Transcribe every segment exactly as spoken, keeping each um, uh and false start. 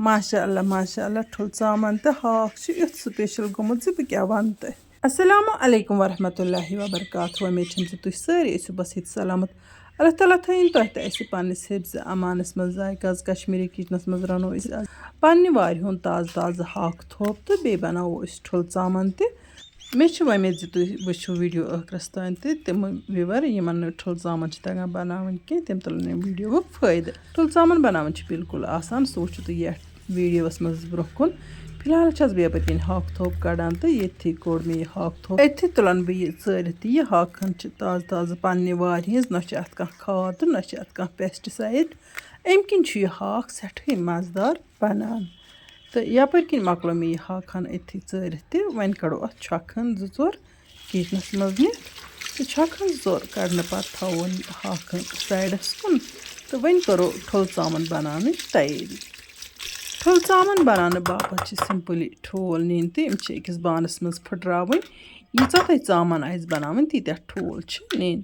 ماشاء اللہ، ماشاء اللہ، ٹھُل ژامَن تہٕ ہاکھ چھُ یُتھ سپیشل گوٚمُت زِ بہٕ کیٛاہ وَنہٕ تۄہہِ۔ السلام علیکم ورحمۃ اللہ وبرکاتہ۔ وۄمید چھم زِ تُہۍ سٲری ٲسِو بس ییٚتہِ سلامت۔ اللہ تعالیٰ تھٲیِن تۄہہِ تہٕ اَسہِ پننِس حفظ امانس منٛز۔ ذایقہ آز کشمیٖری کچنس منٛز رنو أسۍ آز پننہِ وارِ ہُنٛد تازٕ تازٕ ہاکھ تھوٚپ تہٕ بیٚیہِ بناوو أسۍ ٹھُل ژامَن تہِ۔ مےٚ چھِ وۄمید زِ تُہۍ وٕچھِو ویٖڈیو ٲخرَس تام تہِ تِم viewer یِمَن نہٕ ٹھُل ژامَن چھِ تَگان بَناوٕنۍ کینٛہہ، تِم تُلَن اَمہِ ویٖڈیوُک فٲیدٕ۔ ٹھُل ژامَن بَناوٕنۍ چھِ بالکل آسان، سُہ وٕچھِو تُہۍ یَتھ ویٖڈیوَس منٛز برٛونٛہہ کُن۔ فی الحال چھَس بہٕ یَپٲرۍ کِنۍ ہاکہٕ تھوٚپ کَڑان تہٕ ییٚتھی کوٚڑ مےٚ یہِ ہاکہٕ تھوٚپ۔ أتھی تُلَن بہٕ یہِ ژٲرِتھ تہٕ یہِ ہاکہٕ ہَن چھِ تازٕ تازٕ پنٛنہِ وارِ ہِنٛز، نہ چھِ اَتھ کانٛہہ کھاد تہٕ نہ چھِ اَتھ کانٛہہ pesticide۔ اَمہِ کِنۍ چھُ یہِ ہاکھ سٮ۪ٹھٕے مَزٕدار بَنان۔ تہٕ یَپٲرۍ کِنۍ مۄکلو مےٚ یہِ ہاکہٕ ہَن أتھی ژٲرِتھ تہِ۔ وۄنۍ کَڑو اَتھ چھۄکھ ہَن زٕ ژور کِچنَس منٛز نِتھ۔ تہٕ چھۄکھ ہَن زٕ ژور کَڑنہٕ پَتہٕ تھاوو وۄنۍ یہِ ہاکہٕ ہَن سایڈَس کُن۔ تہٕ وۄنۍ کَرو ٹھُل ژامَن بَناونٕچ تیٲری۔ ٹھُل ژامَن بَناونہٕ باپَتھ چھِ simply ٹھوٗل نِنۍ تہٕ یِم چھِ أکِس بانَس منٛز پھٕٹراوٕنۍ۔ ییٖژاہ تۄہہِ ژامَن آسہِ بَناوٕنۍ، تیٖتیٛاہ ٹھوٗل چھِ نِنۍ۔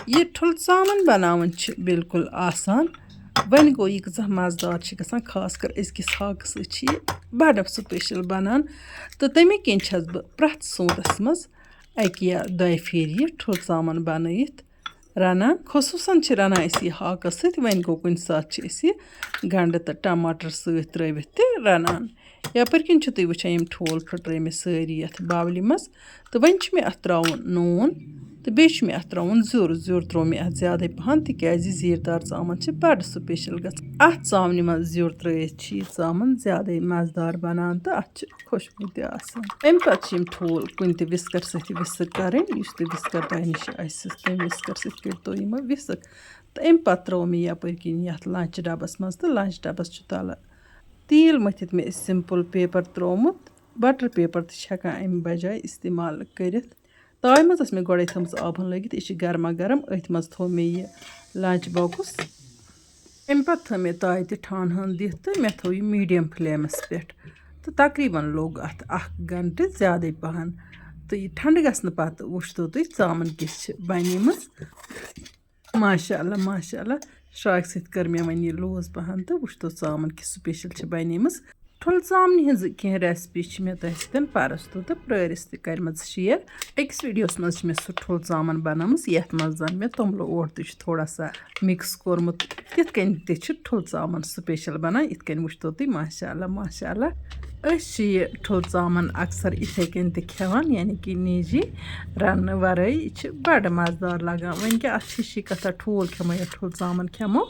یہِ ٹھُل ژامَن بَناوٕنۍ چھِ بالکل آسان۔ وۄنۍ گوٚو، یہِ کۭژاہ مَزٕدار چھِ گژھان، خاص کر أزکِس ہاکَس سۭتۍ چھِ یہِ بَڑٕ سپیشل بَنان۔ تہٕ تَمے کِنۍ چھَس بہٕ پرٛٮ۪تھ سونٛتَس منٛز اَکہِ یا دۄیہِ پھِرِ یہِ ٹھُل ژامَن بَنٲیِتھ رَنان۔ خصوٗصاً چھِ رَنان أسۍ یہِ ہاکَس سۭتۍ، وۄنۍ گوٚو، کُنہِ ساتہٕ چھِ أسۍ یہِ گَنٛڈٕ تہٕ ٹماٹر سۭتۍ ترٛٲوِتھ تہِ رَنان۔ یَپٲرۍ کِنۍ چھِو تُہۍ وٕچھان، یِم ٹھوٗل پھٕٹرٲے مےٚ سٲری یَتھ باولہِ منٛز۔ تہٕ وۄنۍ چھُ مےٚ اَتھ ترٛاوُن نوٗن، تہٕ بیٚیہِ چھُ مےٚ اَتھ ترٛاوُن زیُر۔ زیُر ترٛوو مےٚ اَتھ زیادَے پَہَن، تِکیٛازِ زیٖر دار ژامَن چھِ بَڑٕ سپیشل گژھان۔ اَتھ ژامنہِ منٛز زیُر ترٛٲیِتھ چھِ یہِ ژامَن زیادَے مَزٕدار بَنان تہٕ اَتھ چھِ خوشبوٗ تہِ آسان۔ اَمہِ پَتہٕ چھِ یِم ٹھوٗل کُنہِ تہِ whisker سۭتۍ whisk کَرٕنۍ، یُس تہِ whisker تۄہہِ نِش آسہِ، تَمہِ whisker سۭتۍ کٔرۍتو یِم whisk۔ تہٕ اَمہِ پَتہٕ ترٛوو مےٚ یَپٲرۍ کِنۍ یَتھ lunch ڈَبَس منٛز، تہٕ lunch ڈَبَس چھُ تَلہٕ تیٖل مٔتھِتھ مےٚ simple paper ترٛوومُت۔ Butter paper تہِ چھِ ہٮ۪کان اَمہِ بجایہِ استعمال کٔرِتھ۔ تاوِ منٛز ٲس مےٚ گۄڈَے تھٲومٕژ آبہٕ ہن لٲگِتھ، یہِ چھِ گرما گرم، أتھۍ منٛز تھوٚو مےٚ یہِ lunch box۔ اَمہِ پَتہٕ تھٲو مےٚ تاوِ تہِ ٹھانہٕ ہن دِتھ تہٕ مےٚ تھوٚو یہِ medium flameَس پٮ۪ٹھ۔ تہٕ تقریٖباً لوٚگ اَتھ اَکھ گھنٹہٕ زیادَے پَہَن۔ تہٕ یہِ ٹھنٛڈٕ گژھنہٕ پَتہٕ وٕچھتو تُہۍ ژامَن کِژھ چھِ بَنیمٕژ۔ ماشاء اللہ، ماشاء اللہ، شراکہِ سۭتۍ کٔر مےٚ وۄنۍ یہِ loose پَہَن تہٕ وٕچھتو ژامَن کِژھ سپیشل چھِ بَنیمٕژ۔ ٹھُل ژامنہِ ہٕنٛزٕ کینٛہہ recipe چھِ مےٚ تۄہہِ سۭتۍ پَرُس تہٕ پرٛٲرِس تہِ کَرِمَژٕ share۔ أکِس ویٖڈیوَس منٛز چھِ مےٚ سُہ ٹھُل ژامَن بَنٲومٕژ، یَتھ منٛز زَن مےٚ توٚملہٕ اوٹ تہِ چھُ تھوڑا سا mix کوٚرمُت۔ تِتھ کٔنۍ تہِ چھِ ٹھُل ژامَن سپیشل بَنان، یِتھ کٔنۍ وٕچھتو تُہۍ۔ ماشاء اللہ، ماشاء اللہ۔ أسۍ چھِ یہِ ٹھُل ژامَن اکثر یِتھَے کٔنۍ تہِ کھٮ۪وان، یعنی کہِ نیجی رَننہٕ وَرٲے۔ یہِ چھِ بَڑٕ مَزٕدار لَگان۔ وۄنۍ کیٛاہ، اَتھ چھِ ہِشی کَتھا، ٹھوٗل کھٮ۪مو یا ٹھُل ژامَن کھٮ۪مو،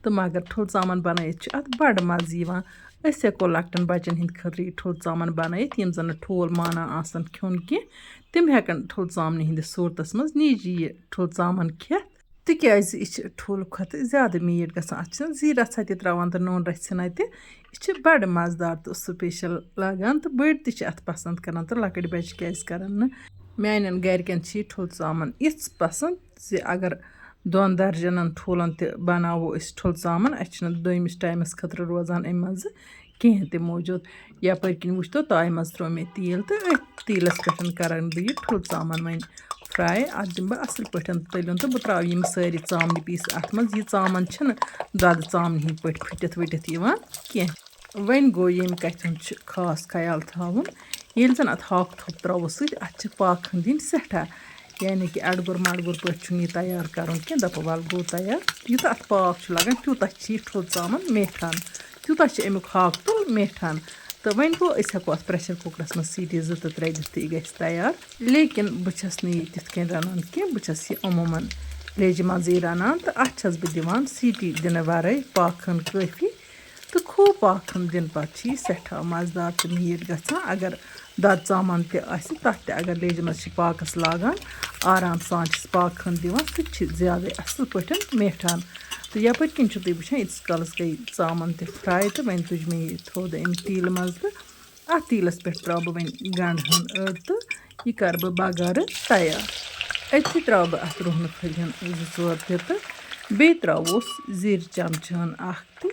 تہٕ مگر ٹھُل ژامَن بَنٲیِتھ چھُ اَتھ بَڑٕ مَزٕ یِوان۔ أسۍ ہٮ۪کو لۄکٹٮ۪ن بَچَن ہِنٛدِ خٲطرٕ یہِ ٹھوٗل ژامَن بَنٲیِتھ، یِم زَن نہٕ ٹھوٗل مانان آسَن کھیوٚن کینٛہہ، تِم ہٮ۪کَن ٹھوٗل ژامنہِ ہِنٛدِس صوٗرتَس منٛز نیجی یہِ ٹھوٗل ژامَن کھٮ۪تھ۔ تِکیٛازِ یہِ چھِ ٹھوٗلہٕ کھۄتہٕ زیادٕ میٖٹھ گژھان۔ اَتھ چھِنہٕ زیٖر رَژھا تہِ ترٛاوان تہٕ نوٗن رَژھِ ہنا تہِ۔ یہِ چھِ بَڑٕ مَزٕدار تہٕ سپیشل لاگان، تہٕ بٔڑۍ تہِ چھِ اَتھ پَسنٛد کَران، تہٕ لۄکٕٹۍ بَچہِ کیٛازِ کَرَن نہٕ؟ میٛانٮ۪ن گَرِکٮ۪ن چھِ یہِ ٹھوٗل ژامَن یِژھ پَسنٛد زِ اگر دۄن درجَنَن ٹھوٗلَن تہِ بَناوو أسۍ ٹھوٗل ژامَن، اَسہِ چھِنہٕ دوٚیمِس ٹایمَس خٲطرٕ روزان اَمہِ منٛزٕ کِہیٖنۍ تہِ موٗجوٗد۔ یَپٲرۍ کِنۍ وٕچھتو، تاوِ منٛز ترٛوو مےٚ تیٖل تہٕ أتھۍ تیٖلَس پٮ۪ٹھ کَرَن بہٕ یہِ ٹھوٗل ژامَن وۄنۍ fry۔ اَتھ دِمہٕ بہٕ اَصٕل پٲٹھۍ تٔلیُن تہٕ بہٕ ترٛاوٕ یِم سٲری ژامنہِ piece اَتھ منٛز۔ یہِ ژامَن چھِنہٕ دۄدٕ ژامنہِ ہِنٛدۍ پٲٹھۍ پھٕٹِتھ ؤٹِتھ یِوان کینٛہہ۔ وۄنۍ گوٚو، ییٚمہِ کَتھِ ہُنٛد چھُ خاص خیال تھاوُن، ییٚلہِ زَن اَتھ ہاکہٕ تھوٚپ ترٛاوو سۭتۍ، اَتھ چھِ پاکھ ہن دِنۍ سٮ۪ٹھاہ، یعنی کہِ اَڈٕ گوٚر مَڈٕ گوٚر پٲٹھۍ چھُنہٕ یہِ تیار کَرُن کینٛہہ۔ دَپو وَلہٕ گوٚو تیار، یوٗتاہ اَتھ پاکھ چھُ لَگان، تیوٗتاہ چھِ یہِ ٹھوٗل ژامَن میٹھان، تیوٗتاہ چھِ اَمیُک ہاکہٕ توٚل میٹھان۔ تہٕ وۄنۍ گوٚو، أسۍ ہٮ۪کو اَتھ pressure cookerَس منٛز سیٖٹی زٕ تہٕ ترٛےٚ دِتھ تہٕ یہِ گژھِ تیار۔ لیکن بہٕ چھَس نہٕ یہِ تِتھ کٔنۍ رَنان کینٛہہ، بہٕ چھَس یہِ عموٗماً لیٚجہِ منٛزٕے رَنان تہٕ اَتھ چھَس بہٕ دِوان سیٖٹی دِنہٕ وَرٲے پاکھ ہن کٲفی۔ تہٕ خوٗب پاکھ ہن دِنہٕ پَتہٕ چھِ یہِ سٮ۪ٹھاہ مَزٕدار تہٕ میٖٹھ گژھان۔ اگر دۄدٕ ژامَن تہِ آسہِ، تَتھ تہِ اگر لیٚجہِ منٛز چھِ پاکَس لاگان، آرام سان چھِس پاکھ ہن دِوان، سُہ تہِ چھِ زیادَے اَصٕل پٲٹھۍ میٹھان۔ تہٕ یَپٲرۍ کِنۍ چھُو تُہۍ وٕچھان، ییٖتِس کالَس گٔے ژامَن تہِ fry تہٕ وۄنۍ تُج مےٚ یہِ تھوٚد اَمہِ تیٖلہِ منٛز تہٕ اَتھ تیٖلَس پٮ۪ٹھ ترٛاوٕ بہٕ وۄنۍ گَنٛڈٕ ہن أڑ تہٕ یہِ کَرٕ بہٕ بَگارٕ تیار۔ أتھی ترٛاوٕ بہٕ اَتھ رُہنہٕ پھٔلۍ ہن زٕ ژور تہِ تہٕ بیٚیہِ ترٛاووس زِرۍ چمچہٕ ہن اَکھ تہِ۔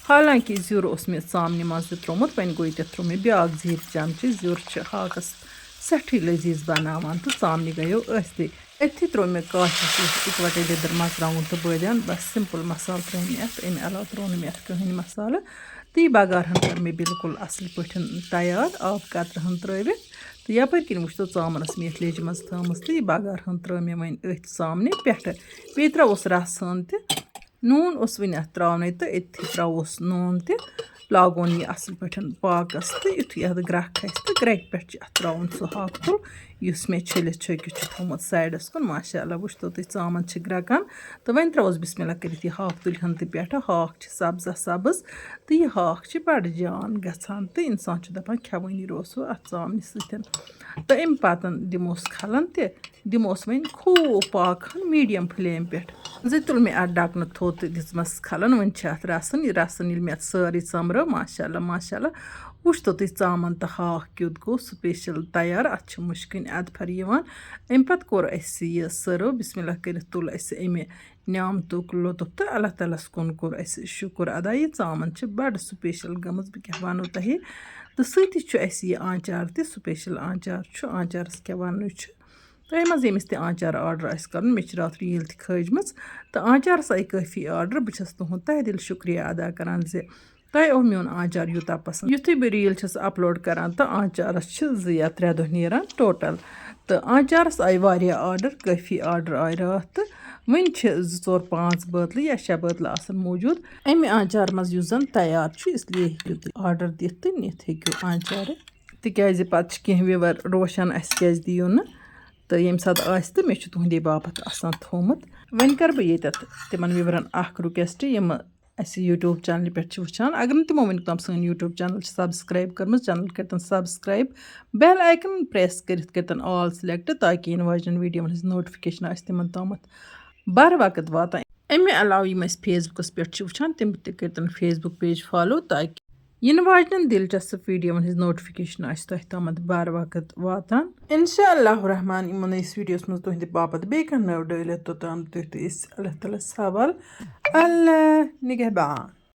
حالانکہِ زیُر اوس مےٚ ژامنہِ منٛز تہِ ترٛوومُت، وۄنۍ گوٚو ییٚتٮ۪تھ ترٛوو مےٚ بیٛاکھ زِرۍ چمچہٕ۔ زیُر چھِ ہاکَس سٮ۪ٹھٕے لذیذ بَناوان تہٕ ژامنہِ گٔیو ٲستٕے۔ أتھی ترٛوو مےٚ کاشہِ سۭتۍ اِکوَٹَے لیٚدٕر، مَرژٕوانٛگُن تہٕ بٲدیان۔ بَس simple مصالہٕ ترٛٲے مےٚ اَتھ، اَمہِ علاوٕ ترٛوو نہٕ مےٚ اَتھ کٕہٕنۍ مصالہٕ۔ تہٕ یہِ بَگار ہن کٔر مےٚ بِلکُل اَصٕل پٲٹھۍ تیار، آب قطرٕ ہن ترٲوِتھ۔ تہٕ یَپٲرۍ کِنۍ وٕچھتو، ژامَن ٲس مےٚ یَتھ لیٚجہِ منٛز تھٲومٕژ، تہٕ یہِ بَگار ہن ترٲو مےٚ وۄنۍ أتھۍ ژامنہِ پٮ۪ٹھٕ۔ بیٚیہِ ترٛاووس رَس ہن تہِ، نوٗن اوس وٕنہِ اَتھ ترٛاونَے، تہٕ أتھی ترٛاووس نوٗن تہِ۔ لاگون یہِ اَصٕل پٲٹھۍ پاکَس، تہٕ یُتھُے اَتھ گرٛٮ۪کھ کھسہِ، تہٕ گرٛٮ۪کہِ پٮ۪ٹھ چھِ اَتھ ترٛاوُن سُہ ہاکہٕ پھوٚل، یُس مےٚ چھٔلِتھ چھٔکِتھ چھُ تھوٚومُت سایڈَس کُن۔ ماشاء اللہ، وٕچھتو تُہۍ، ژامَن چھِ گرٛٮ۪کان۔ تہٕ وۄنۍ ترٛاووس بِسمِ اللہ کٔرِتھ یہِ ہاکھ تُلہِ ہن تہِ پٮ۪ٹھٕ۔ ہاکھ چھِ سبزہ سبٕز، تہٕ یہِ ہاکھ چھِ بَڑٕ جان گژھان، تہٕ اِنسان چھُ دَپان، کھٮ۪وٲنی روزو اَتھ ژامنہِ سۭتۍ۔ تہٕ اَمہِ پَتہٕ دِموس کھَلَن تہِ، دِموس وۄنۍ خوٗب پاکہٕ ہن میٖڈیَم فٕلیم پٮ۪ٹھ۔ زِ تُل مےٚ اَتھ ڈَکنہٕ تھوٚد تہٕ دِژمَس کھَلَن۔ وۄنۍ چھِ اَتھ رَسَن، یہِ رَسَن ییٚلہِ مےٚ اَتھ سٲرٕے ژَمرٲو، ماشاء اللہ، ماشاء اللہ، وٕچھتو تُہۍ، ژامَن تہٕ ہاکھ کیُتھ گوٚو سُپیشَل تیار۔ اَتھ چھِ مُشکِنۍ اَدفَر یِوان۔ اَمہِ پَتہٕ کوٚر اَسہِ یہِ سٔرٕو، بِسمِ اللہ کٔرِتھ تُل اَسہِ اَمہِ نعمتُک لطف، تہٕ اللہ تعالیٰ ہَس کُن کوٚر اَسہِ شُکُر ادا۔ یہِ ژامَن چھِ بَڑٕ سُپیشَل گٔمٕژ، بہٕ کیٛاہ وَنو تۄہہِ۔ تہٕ سۭتی چھُ اَسہِ یہِ آنچار تہِ، سُپیشَل آنچار چھُ، آنچارَس کیٛاہ وَننُے چھُ۔ تۄہہِ منٛز ییٚمِس تہِ آنچار آرڈر آسہِ کَرُن، مےٚ چھِ راتھ ریٖل تہِ کھٲجمٕژ، تہٕ آنچارَس آیہِ کٲفی آرڈر۔ بہٕ چھَس تُہُنٛد تہہ دِل شُکریہ ادا کَران زِ تۄہہِ آو میون آنچار یوٗتاہ پَسنٛد۔ یُتھُے بہٕ ریٖل چھَس اَپلوڈ کَران، تہٕ آنچارَس چھِ زٕ یا ترٛےٚ دۄہ نیران ٹوٹَل۔ تہٕ آنچارَس آیہِ واریاہ آرڈر، کٲفی آرڈر آیہِ راتھ، تہٕ وٕنہِ چھِ زٕ، ژور، پانٛژھ بٲتلہٕ یا شےٚ بٲتلہٕ آسَن موٗجوٗد اَمہِ آنچار منٛز، یُس زَن تیار چھُ، اس لیے ہیٚکِو تُہۍ آرڈر دِتھ تہٕ نِتھ ہیٚکِو آنچارٕ۔ تِکیٛازِ پَتہٕ چھِ کینٛہہ viewer روشَن، اَسہِ کیٛازِ دِیِو نہٕ؟ تہٕ ییٚمہِ ساتہٕ آسہِ، تہٕ مےٚ چھُ تُہٕنٛدے باپَتھ آسان تھوٚومُت۔ وۄنۍ کَرٕ بہٕ ییٚتٮ۪تھ تِمَن viewerن اَکھ request، یِم اَسہِ YouTube چینلہِ پٮ۪ٹھ چھِ وٕچھان۔ اگر نہٕ تِمو وٕنیُک تام سٲنۍ YouTube channel چھِ subscribe کٔرمٕژ، channel کٔرۍتَن subscribe، bell icon press کٔرِتھ کٔرۍتَن all select، تاکہِ یِنہٕ واجنٮ۪ن videoن ہٕنٛز notification آسہِ تِمَن تامَتھ بر وقت واتان۔ اَمہِ علاوٕ یِم اَسہِ Facebookس پٮ۪ٹھ چھِ وٕچھان، تِم تہِ کٔرۍتَن Facebook page follow، تاکہِ یِنہٕ واجنٮ۪ن دِلچسپ videoن ہٕنٛز notification آسہِ تۄہہِ تامَتھ بر وقت واتان۔ انشاء اللہ الرحمن، یِمو نٔیِس videoس منٛز تُہٕنٛدِ باپتھ بیٚیہِ کانٛہہ نٔو ڈٲلۍ ہٮ۪تھ، توٚتام تُہۍ تہٕ أسۍ اللہ تعالیٰ ہَس حوال۔ اللہ نگہبان۔